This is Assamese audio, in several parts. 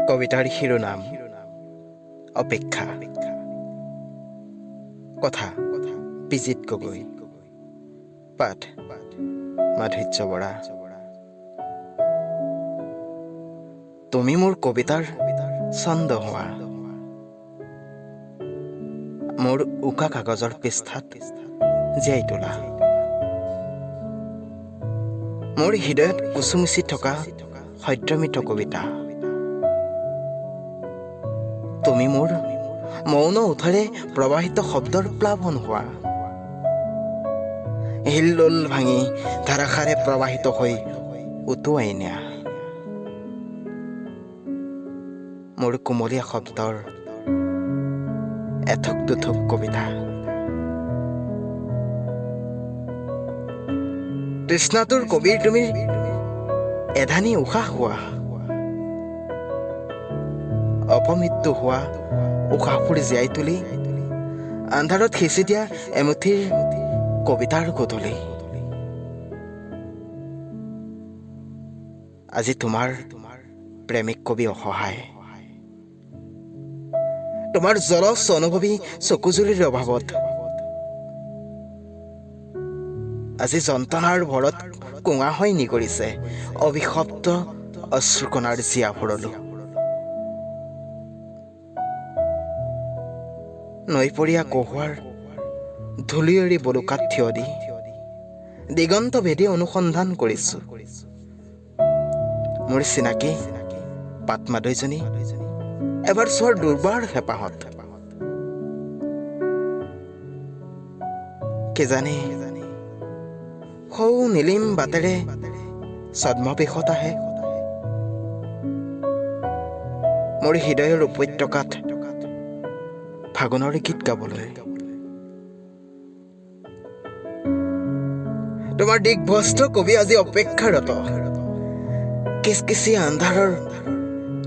কবিতাৰ শিৰোনাম অপেক্ষা। কথা বিজিত গগৈ, পাঠ মাধুৰ্য বৰা। তুমি মোৰ কবিতাৰ ছন্দ হোৱা, মোৰ উকা কাগজৰ পৃষ্ঠাত জীয়াই তোলা। মোৰ হৃদয়ত কুচুমুচি থকা সদ্যমৃত কবিতা। তুমি মোৰ মৌন ওঁঠেৰে প্ৰবাহিত শব্দৰ প্লাৱন হোৱা, হিল্লোল ভাঙি ধাৰাসাৰে প্ৰবাহিত হৈ উটুৱাই নিয়া। মোৰ কুমলীয়া শব্দৰ এথোক দুথোক কবিতা। তৃষ্ণাতুৰ কবিৰ তুমি এধানি উশাহ হোৱা, অপমৃত্যু হোৱা উশাহবোৰ জীয়াই তুলি আন্ধাৰত সিঁচি দিয়া এমুঠিৰ কবিতাৰ গধূলি। আজি তোমাৰ প্ৰেমিক কবি অসহায়, তোমাৰ জলজ অনুভৱী চকুজুৰিৰ অভাৱত। আজি যন্ত্ৰণাৰ ভৰত কোঙা হৈ নিগৰিছে অভিশপ্ত অশ্ৰুকণাৰ জীয়া ভৰলো। নৈপৰীয়া কহুৱাৰ ধূলিয়ৰি বলুকাত থিয় দি দিগন্ত ভেদি অনুসন্ধান কৰিছো মোৰ চিনাকি পাটমাদৈজনী এবাৰ চোৱাৰ দুৰ্বাৰ হেঁপাহত। কিজানি সৌ নীলিম বাটেৰে ছদ্মবেশত আহে মোৰ হৃদয়ৰ উপত্যকাত ফাগুনৰ গীত গাবলৈ। তোমাৰ দিগ্ভ্ৰষ্ট কবি আজি অপেক্ষাৰত কিচকিচীয়া আন্ধাৰৰ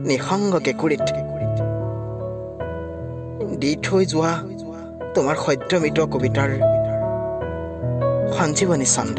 নিসংগ কেঁকুৰিত দি থৈ যোৱা তোমাৰ সদ্যমৃত কবিতাৰ সঞ্জীৱনী ছন্দ।